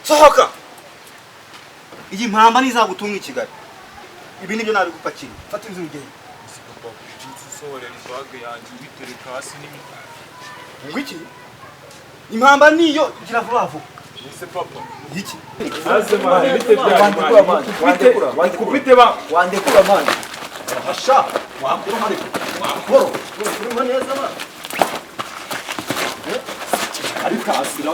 Sohoka. Iyi mpamba nizagutunga i Kigali. Ibi nibyo nabigupakira. Fata inzu ugende. Papa, usohorera ibage yanjye ubitereka hasi n'imiti. Ngo iki? Impamba niyo gira vuba vuba. Ese papa. Iki? Aze mwana bite byanyu. Wandekura ba. Wandekura mwana. Hasha. Wakura hari. Wakoro. Urimo neza mwana. Ariko asira.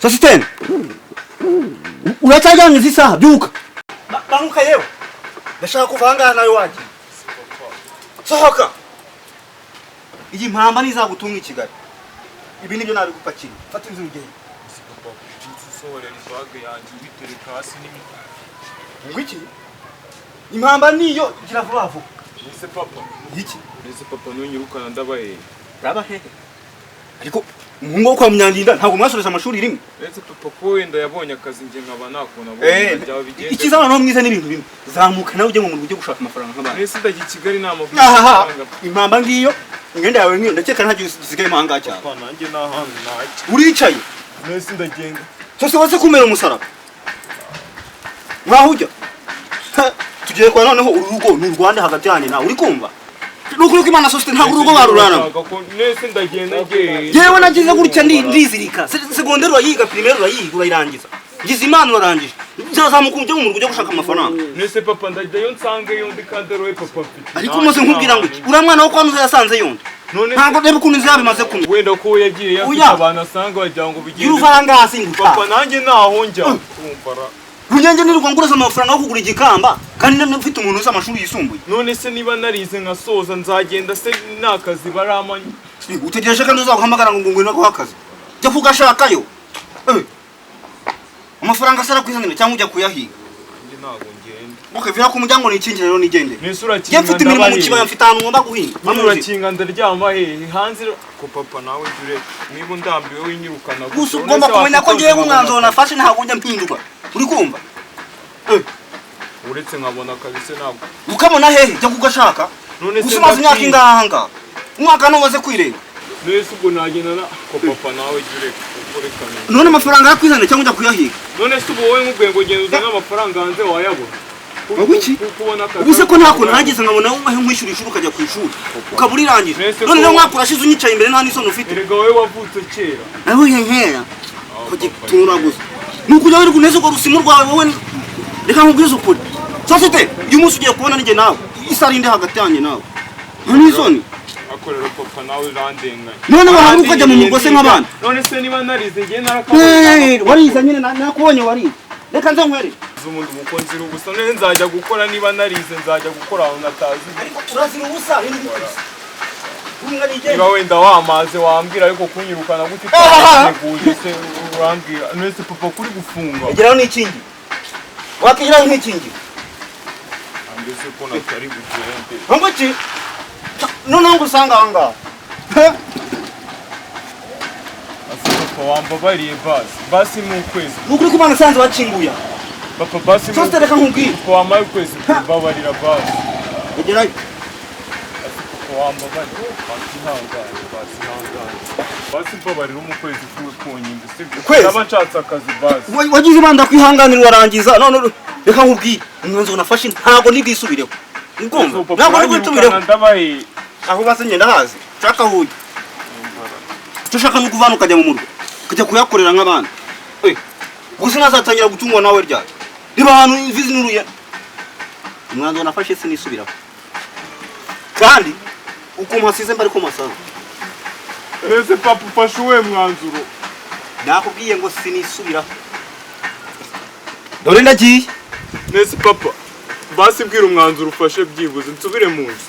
Sositene, uracyajyanye izi saha byuka. Banguka yewe. Ndashaka kuva ahangaha nawe wagiye. Sohoka. Iyi mpamba nizagutunga i Kigali. Ibi nibyo nabigupakira. Fata inzu ugende. Papa, usohorera ibage yanjye ubitereka hasi n'imiti. Ngo iki? Impamba niyo gira vuba vuba. Ese papa. Iki? Ese papa nunyirukana ndabahe. Uraba hehe? Ariko umuhungu wo kwa Munyandinda ntabwo mwasoreje amashuri rimwe. Ese papa ko wenda yabonye akazi nge nkaba nakona abonye byaba bigende. Ikiza noneho mwiza n'ibintu bimwe. Zamuka nawe ujye mu murwa ujye gushaka amafaranga nk'abandi. Ese ndajya i Kigali nta mafaranga. Impamba ngiyo imyenda yawe ngiyo ndakeka nta gisigaye mahanga cyane. Papa nanjye nta hantu najya. Uricaye. Ese ndagenda. Cyose wese kumera umusaraba. Mwaho ujya. Tugiye kwa noneho uru rugo ni Rwanda hagati yanjye nawe uri kumva? Nukuri ko Imana sosite ntabwo urugo barurana. Nese ndagenda ngiye. Yewe nagize gutya ndizirika. Segonderi urayiga, primaire urayiga, urayirangiza. Ngize Imana urarangije. Nzazamuka ujye mu murwa ujye gushaka amafaranga. Nese papa ndajyayo nsange yundi kandi aroye papa mfite. Ariko umaze nkubwira ngo iki? Uriya mwana wo kwa Nuza yasanze yundi. Ntabwo reba ukuntu inzu yabo imaze kumera. Wenda ko yagiye yafite abantu asanga wagira ngo bigende. Gira uvaranga hasi nguta. Papa nanjye naho njya. Runyenge nirirwa ngureza amafaranga yo kugura igikamba kandi mfite umuntu uzi amashuri yisumbuye. None se niba narize nkasoza nzagenda se nakazi baramanye. Utegereje kandi uzaguhamagara ngo ngwino guha akazi. Jya kugashakayo. Amafaranga asara kwizanira cyangwa ujya kuyahiga. Njye ntago ngenda. Okay, vira ku muryango nikingire rero nigende. Nese urakinga. Njye mfite imirimo mu kibaya mfite ahantu ngomba guhinga. Urakinga ndaryama hehe hanze ko papa nawe jure niba undambiwe winyirukana gusa. Ugomba kumenya ko ngiye umwanzuro nafashe ntabwo njya mpinduka. Uri kumva? Uretse nkabona kabise ntabwo. Ukabona hehe? Jya kugashaka. None se umaze imyaka ingahe? Umwaka ntumaze kwirenga. Nese ubwo nagenda na ko papa nawe jure ukorekana. None amafaranga yakwizana cyangwa ujya kuyahiga? None se ubu wowe nkubwiye ngo genda uzane amafaranga hanze wayabona? Ubuki? Ubu se ko nta kuntu nageze nkabona wowe nkwishyura ishuri ukajya ku ishuri ukaba urirangije. None rero umwaka urashize unyicaye imbere nta n'isoni ufite. Erega wowe wavutse kera. Nawe nkera. Kugitura gusa. Nuko ujya wirirwa uneze urwo rusimu rwawe wowe reka nkubwize ukuri. Sosite uyu munsi ugiye kubona ninjye nawe. Isarinde hagati yanjye nawe. Nta n'isoni. Akorera papa nawe urandenganya. None wahaguruka ukajya mu murwa se nk'abandi. None se niba narize ngiye narakabonye. Warize nyine nakubonye warize. Reka nze nkwereke. Umuntu mukonzira ubusa none nzajya gukora niba narize nzajya gukora aho natazi. Ariko urazira ubusa hindi gusa. Niba wenda wamaze wambwira ariko kunyirukana gute utaneguye se urambwira. None se papa kuri gufunga. Egeraho n'ikingi. Wakigeraho nk'ikingi. Angeze ko natari bugende. Ngo iki? None ngo usanga aho ngaho. Ase papa wambabariye basi. Basi mu kwezi. Nukuri ko Imana sanze wakinguya. Papa basi mu reka nkubwire. Papa wamaye ukwezi kumbabarira basi. Egerayo. Ase papa wambabariye. Basi ihangane, basi ihangane. Basi mbabarira mu kwezi konyine sibyo. Naba nshatse akazi basi. Wagize Imana kwihanganira urarangiza. None reka nkubwire. Umwanzuro nafashe ntago nibwisubireho. Ugomba. Ntabwo nibwisubireho. Ndabaye. Aho base ngenda hazi. Shaka huye. Tushaka no kuvana ukajya mu murwa. Ukajya kuyakorera nk'abandi. Gusa nazatangira gutungwa nawe ryari. Niba ahantu imvizi n'uruya. Umwanzuro nafashe sinisubiraho. Kandi uko mpasize mba ariko masanga. Nese papa ufashe uwe mwanzuro. Nakubwiye ngo sinisubiraho. Dore ndagiye. Nese papa basi bwira umwanzuro ufashe byibuze nsubire mu nzu.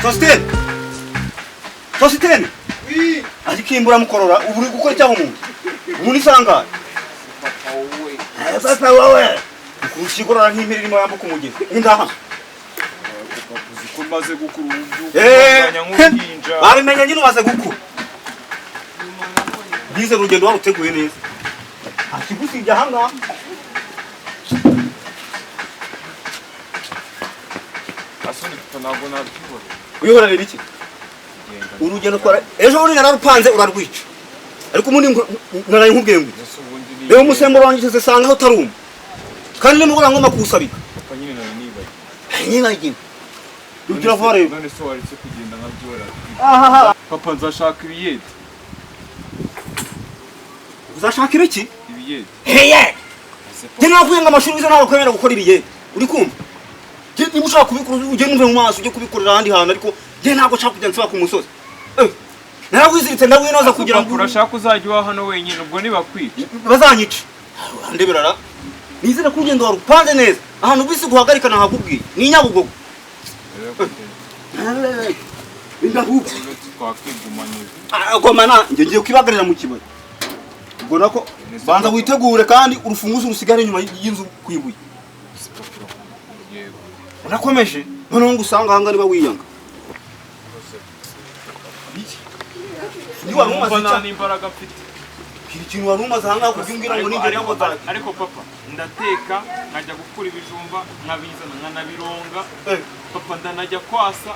Sositene, Sositene, ariko imbura mukorora ubu uri gukora icyaha umuntu umuntu isangaye. Papa wowe ushigorora nk'impiri irimo yambuka umugezi indaha. Uzi ko maze gukura ubu by'ukunganya nk'uruhinja. Babimenye nyine umaze gukura. Bize urugendo waruteguye neza. Akigusibye ahangaha. Asoni papa ntabwo nabyibona. Wihorera ibiki? Urugendo twara ejo bundi nararupanze urarwica. Ariko ubundi naraye nkubwiye ngo Ese ubundi ni reba umusemburo wanjye ugeze sanga aho utaruma. Kandi nimugoroba ngomba kuwusabika. Papa nyine nari nibagiwe. Nibagiwe. Ugira vuba rero. None se waretse kugenda nkabyihorera. Ahaha. Papa nzashaka ibiyede. Uzashaka ibiki? Ibiyede. Heye! Ese Njye navuye ngo amashuri wize ntabwo kwemera gukora ibiyede. Uri kumva? Njye niba ushaka kubikora ujye numve mu maso ujye kubikorera ahandi hantu ariko njye ntabwo nshaka kujya nsaba ku musozi. Narawiziritse ndawinoza kugira ngo urashaka uzajya uba hano wenyine ubwo nibakwica. Bazanyica. Ndebera. Nizere ko urugendo warupanze neza. Ahantu bisi guhagarika nahakubwiye. Ni Nyabugogo. Indahubwo. Twakwigumanira. Gomana njye ngiye kwibagarira mu kibaya. Ubwo nako banza witegure kandi urufunguzo rusigare inyuma y'inzu kwibuye. Yego. Unakomeje noneho ngo usanga ahanga niba wiyanga. Ni wari umaze Numva nta icya n'imbaraga mfite. ikintu wari umaze ahangaha kubyumbwira ngo ninjye ntabwo nzakira. Ariko papa ndateka nkajya gukura ibijumba nkabizana nkanabironga. Papa ndanajya kwasa.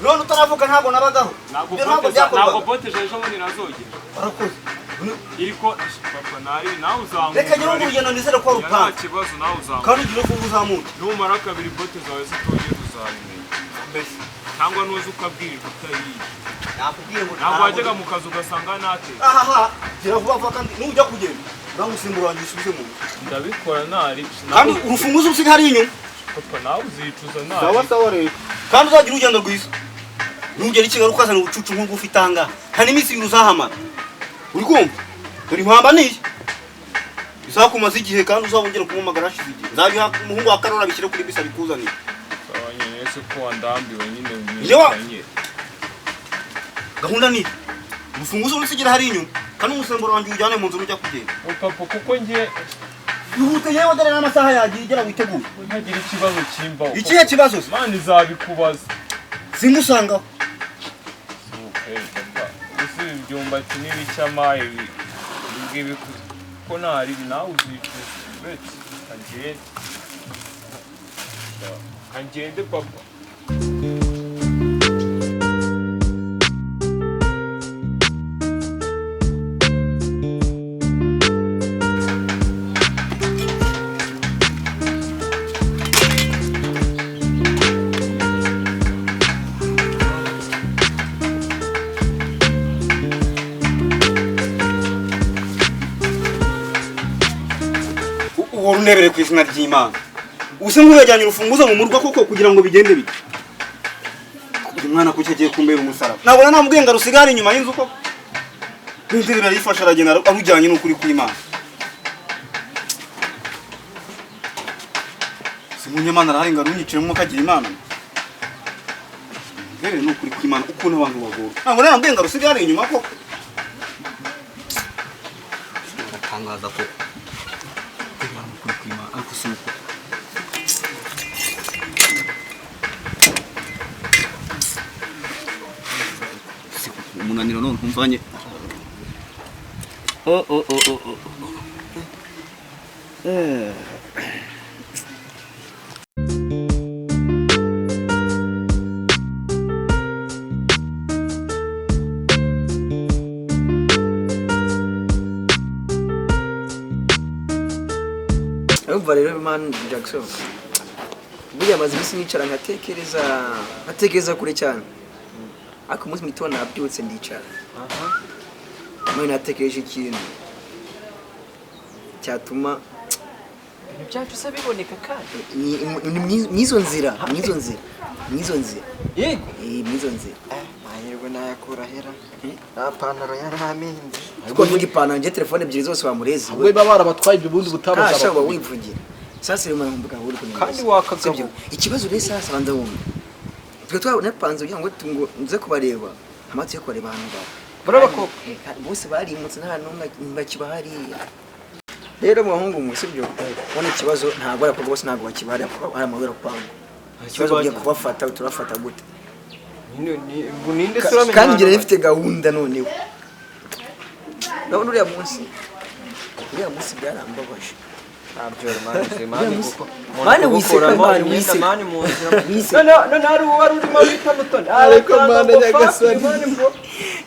None utaravuka ntabwo nabagaho. Ntabwo Ibyo ntabwo bote ntabwo byakorwaga. bote ejo bundi nazogera. Warakoze. Iriko papa nari nawe uzamuka. Reka njyewe ngo urugendo nizere ko Nta warupanze. kibazo nawe uzamuka. Kandi ugire ko uzamuke. Numara kabiri bote zawe zitogera uzabimenya. Mbese Cyangwa nuza ukabwirirwa utayiye. nakubwiye ngo Ntabwo wajyaga mu kazi ugasanga nateka. Ahaha, gira vuba vuba kandi nujya kugenda uramusimbura wanjye usubize mu nzu. Ndabikora ntari. Kandi urufunguzo rusiga hariya inyuma. Papa nawe uzicuza ntari. Sawa sawa rero. Kandi uzagira urugendo rwiza. Nugera i Kigali ukazana ubucucu nk'ubwo ufite ahangaha. Nta n'iminsi ibiri uzahamara. Uri kumva? Dore impamba niyi. Izakumaza igihe kandi uzabongera kumuhamagara hashize igihe. Nzabiha umuhungu wa Karoli abishyire kuri bisi abikuzanire. Sawa nyine ese ko wandambiwe nyine Yewa! mwirukanye. Gahunda ni urufunguzo rusigira hariya inyuma. Kandi umusemburo wanjye ujyane mu nzu nujya kugenda. O papa kuko njye Ihute yewe dore n'amasaha yagiye gera witeguye. ntagira ikibazo kimbaho. Ikihe kibazo se? Imana izabikubaza. Simusangaho. Papa ese ibi byumbati n'ibicyama ibi ngibi ko ntari nawe uzicuza. Uretse kangende. Kangende papa. Uwo runebere ku izina ry'Imana. Ubuse nk'uyajyanye urufunguzo mu murwa koko kugira ngo bigende bite? Uyu mwana kuki agiye kumbera umusaraba? Nabona namubwiye ngo arusigare inyuma y'inzu koko. N'inzira yarayifashe aragenda arujyanye n'ukuri kw'Imana. Si munyamana arahari ngo arunyiciremo akagira Imana. Mbere n'ukuri kw'Imana ukuntu abantu bagora. Nabona namubwiye ngo arusigare inyuma koko. Baratangaza koko. Ariko si uko. Umunaniro none nkumvanye. Oh oh oh oh oh. Urumva rero man Jackson, buriya maze iminsi nicara nkatekereza kure cyane, ariko umunsi mu gitondo nabyutse ndicara none natekereje ikintu cyatuma Ibintu byacu se biboneka kandi ni mwizo nzira mwizo nzira mwizo nzira yego mwizo nzira Mahirwe nayakura hera nta pantaro yarampinze. Ariko mvuga ipantaro njye telefone ebyiri zose wamurezi We baba barabatwaye ibyo bundi kasha butabaza. uba wivugira. Sasa rero mwana mvuga uri kumenya Kandi wakagabo. Sibyo? Ikibazo rero sasa banza wumve Twe twanapanze kugira ngo nze kubareba, amazi yo kubareba ahantu baba. Buriya bakobwa Bose barimutse, nta n'umwe bakiba hariya. Rero mu bahungu mwe, sibyo, ubona ikibazo ntabwo ari abakobwa bose, ntabwo bakibahari ari amabera kwangu. Ikibazo ugiye kubafata, turafata gute? Ninde se uramenya? Kandi ngira nifite gahunda. Noneho ndabona uriya munsi byarambabaje. Mani wiseka, mani wiseka. Mani mu nzira. Wiseka. None hari uwari urimo bita Mutoni. Ariko mana nyagasani.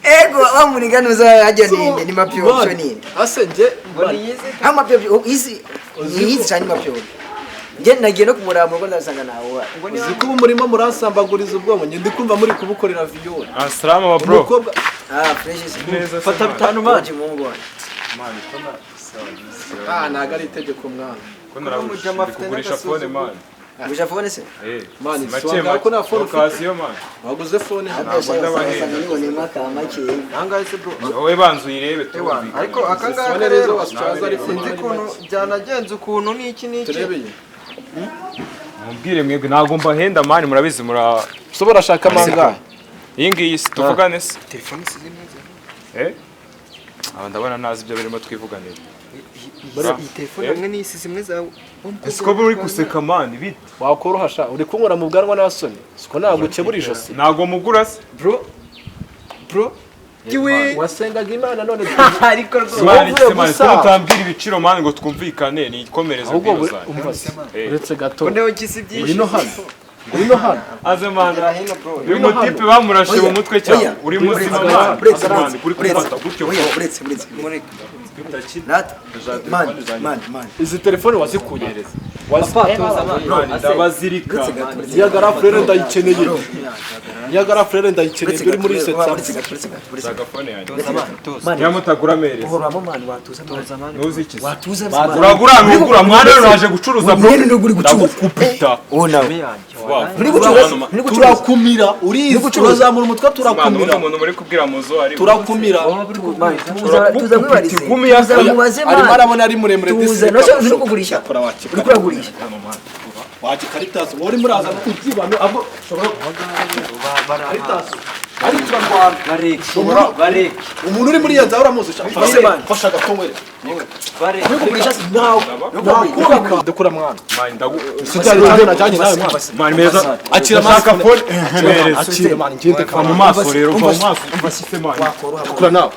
Ego bamuniganuza hajya ninde ni mapyopyo ninde? Ase nje Ngo niyizi. Nta mapyopyo izi izi cyane mapyopyo. Njye nagiye no kumuraba mu rugo, ndasanga nawe uhari. Ngo ni Uzi ko ubu murimo muransambaguriza ubwonko, njye ndi kumva muri kubukorera viyore. Asalama wa bro. Umukobwa. Ah, fresh se. Neza se, Fata man. 5 mani. Mani muhungu wanjye. Man, ko na Ah, ntabwo ari itegeko mwana. ko narabujije Umujama afite kugurisha phone, man. Gurisha phone se? Eh, Man, make si wambwira make. ko nta phone ufite? Occasion, man. Waguze phone hano? Ntabwo ndabahenda. Nibonemo akamake. Ahangaha se bro? Wowe banza uyirebe Ewa, turumvikana. ariko aka ngaka Phone rero rero washaza ari sinzi ukuntu byanagenze, ukuntu n'iki n'iki. Turebeye. Mubwire mwebwe, ntabwo mbahenda man, murabizi mura So barashaka amangahe? Iyi ngiyi si tuvugane se? Telefone isize neza. Eh? Aba ndabona ntazi ibyo birimo, twivuganira. Iyi telefone hamwe n'isi zimwe zawe. Ese ko uri guseka man, bite? Wakoroha sha, uri kunkora mu bwanwa n'asoni. Siko nagukebura ijosi. Ntabwo mugura se? Bro, bro kiwe. Wasengaga Imana none. Ariko rwose. Man, Wowe se man, gusa. ko mutambwira ibiciro man ngo twumvikane, nikomereze Ahubwo bwino zanjye. umva se. Eh. Uretse gato. Noneho kisi byinshi. Ngwino hano. Ngwino hano. Aze man. Hino bro. Uyu mutipe bamurashe mu mutwe cyane. Oya. Uri muzima Uretse, man. uretse, Man, kuri uretse, kumfata gutyo. Oya, uretse, uretse. Rata. Man, man, man. Izi telefone wazikuye? Papa tuza man. Man, ndabazirika. Uretse gato, uretse Iya garafurere ndayikeneye. Iya garafurere ndayikeneye. Uretse Uri gato, muri uretse setsa. gato, uretse gato, uretse gato. Shaka phone yanjye. Tuza man, tuza. Man, Niba mutagura mereza. uhoramo man, watuza man. Ntuzi iki se? Watuza man. Uragura ntugura mwana, rero uraje gucuruza bro. Nyine uri gucuruza. Ndagukupita. Uwo nawe. Vuba. Muri gucuruza, muri gucuruza. Turakumira urizi. Gucuruza. Turazamura umutwe, Man, ubundi turakumira. umuntu muri kubwira muzo ari Turakumira. Man, tuza mwibarize. Igumi ya Tuza mubaze man. Arimo arabona ari muremure. Tuza, no se uri kugurisha. Kora wakika. Uri kuragurisha. Wagikaritasi wowe urimo urazana ubyibano abo ushobora karitasi ari turarwana. Bareke, bareke. Umuntu uri muri iyo nzara uramuzi sha. Ese man. Fasha agatongwere. Bareke. Uri kugurisha se? Nawe. Nakubaka dukura mwana. Man, ndagu Sijyanye cyane najyanye nawe mwana. Man, meza. Akira. Ndashaka Amazi. phone. Mereza. Akira mwana, ngende. Va mu maso rero, va mu maso. Umva man. Dukura nawe.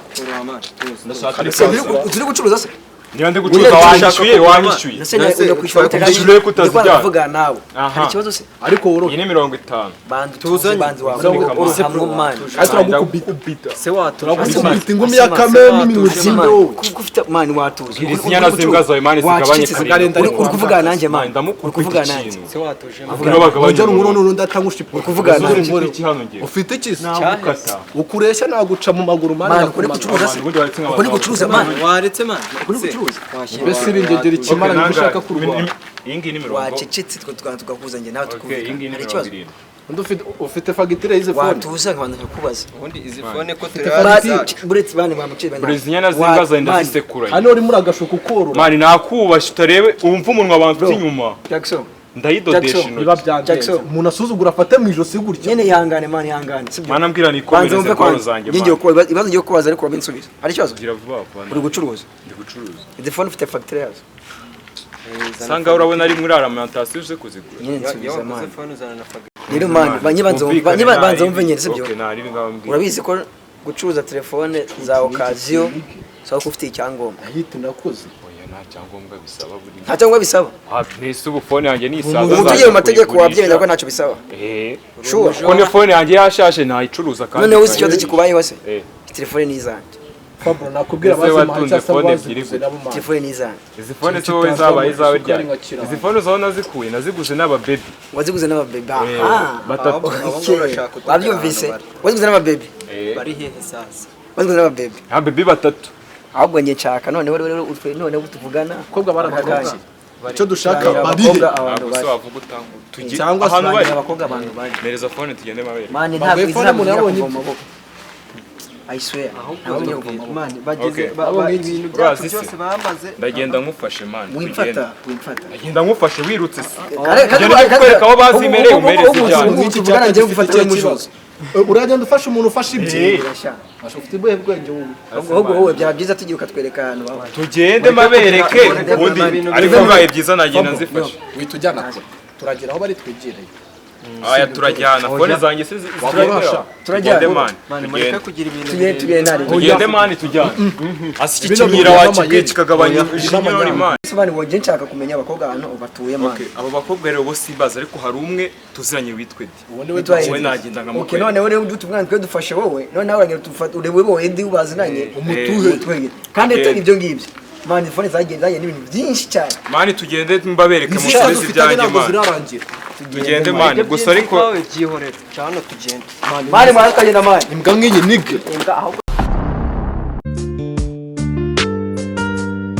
Ndashaka Uri gucuruza se? Niba ndi gucuruza wanyishyuye, wanyishyuye. Nase ujya kwishyura ute? Kwishyura ko utazijyana. Kuvuga nawe. Aha. Hari ikibazo se? Ariko worohe. Iyi ni 50. Bandu tuze, bandu wawe. Tuzanye. Man. Kandi turagukubita. Se watuza. Turagukubita ingumi ya kameme n'iminwa wowe. Kuko ufite man, watuza. Izi nyana z'imbwa zawe man zigabanye Uri karindwi. uri kuvugana nanjye man. Man, ndamukubita Uri kuvugana nanjye. ikintu. Se watuje. Ngwino bagabanye. Ujya nkuru n'urundi atangusha ipo. Uri kuvugana nanjye. Iki hano ngiye. Ufite iki se? Nagukata. Ukureshya naguca mu maguru mani. Man, uri gucuruza se? Ubundi waretse Uko ni gucuruza man? Waretse man. Uri gucuruza? Mbese ibingegera ikimara niba ushaka kurwana. Iyi ngiyi ni mirongo. Wacecetse twe tukaba tugahuza njye nawe Okay, iyi ngiyi tukumvikana. ni Hari 70. ikibazo? Undi ufite fagitire y'izi phone? Watuza nkabanza nkakubaza. Ubundi izi phone ko turi Ba- Buretse bane bamuciye bane. Buri izi nyana z'imbwa zawe ndazisekura. Hano urimo uragashuka ukorora. Man, nakubashye utarebe wumva umunwa wamfite inyuma. Jackson. Ndayidodesha Jackson. Biba intoki. byandenze. Jackson. Umuntu asuzugura afate mu ijosi gutya. Nyene ihangane man, ihangane. Sibyo? Mana, mbwira Banza nikomereze wumve boro kwanza. zanjye. Njye ngiye kubaza ibibazo, ngiye kubaza ariko urabinsubiza. Hari ikibazo? Gira vuba vuba. Uri gucuruza? Ndi gucuruza. Izi phone ufite fagitire yazo? Sanga urabona ari muri alimentation uje kuzigura. Nyine nsubiza man. Phone uzana na fagitire. Rero man, banye banza wumve, banye banza wumve nyine, sibyo? Okay, nta ribi ngaho mbwira. Urabizi ko gucuruza telefone za occasion saba ko ufite icyangombwa. Ahita nakoze. Oya, nta cyangombwa bisaba buri. Nta cyangombwa bisaba. Ah, nese ubu phone yanjye ni isaza. Ubu tugiye mu mategeko wabyemeza ko ntacyo bisaba. Eh. Sure. Kuko ne phone yanjye yashaje ntayicuruza kandi. Noneho uzi ikibazo kikubayeho se? Eh. Telefone ni izanjye. Fabro nakubwira Ese bazimuhaye watunze cyangwa se phone baziguze ebyiri nabo mani. Telefone ni izanjye. Izi phone se wowe zabaye izawe Isukari ryari? nkakira. Izi phone zaho nazikuye, naziguze n'aba baby. Waziguze n'ababebe. Eh, Aha. batatu. Abo ngabo bashaka kutubwira Wabyumvise? ahantu Waziguze n'ababebe. Eh. Bari hehe sasa? Waziguze n'ababebe. Ha baby batatu. Ahubwo njye nshaka noneho rero utwe noneho tuvugana. Abakobwa baratwubakiye. Icyo dushaka Turangira barihe? abakobwa abantu Ntabwo se bari. wavuga utanga. Tugiye Cyangwa se ahantu bari. Turangira abakobwa abantu bari. Mereza phone tugende mabere. Mani Baguhe ntabwo phone izi ntabwo umuntu zigera yabonye kuva mu maboko. I swear, Ahubwo ntabwo ngiye kuva mu maboko. man, bageze Okay. ibintu byacu Urazi se? byose bamaze. Ndagenda nkufashe, man, tugende. Wimfata, wimfata. Ndagenda nkufashe, wirutse se. Kare- kare- Ngende kukwereka aho bazimereye, umpereze ibyanjye. Ubu tuvugana ngiye gufata Icyo uri kibazo. Uragenda ufasha umuntu ufasha ibye. Birashya. Asha, ufite ubuhe bwenge wowe? Ahubwo wowe byaba byiza tugiye ukatwereka ahantu baba. Tugende mabereke Mureke ubundi, kugira- ariko bibaye byiza nagenda nzifashe. Wihita ujyana kure, turagera aho bari twegereye. Aya, turajyana phone zanjye se Wakorosha. Turajyana. Tugende, man. Man, mureke Tugende. kugira ibintu Tugende, tugende ntari. Tugende, man, tujyane. Asi iki Bino kimyira birimo wakibwiye amayeri. kikagabanya Oya, ishinyori, man. Sobanura, wongeye nshaka kumenya abakobwa ahantu batuye, man. Okay, abo bakobwa rero bo simbazi, ariko hari umwe tuziranye witwa Edi. Uwo niwe. Witwa Wowe Edi. nagenda Okay, nkamukwereka. none wowe utubwana twe dufashe wowe, none nawe uragenda tufate urebe wowe Edi ubazinanye. Umutuhe. Umutuhe. Kandi Tugende. atari ibyo ngibyo. Man, phone zagiye n'ibintu byinshi cyane. Man, tugende mbabereke Izi musubize dufitanye ibyanjye, ntabwo man. zirarangira. Tugende, man, gusa ariko Byihorere, cano tugende. Man, mwana tukagenda, man. Imbwa nk'iyi nige. Imbwa ahubwo.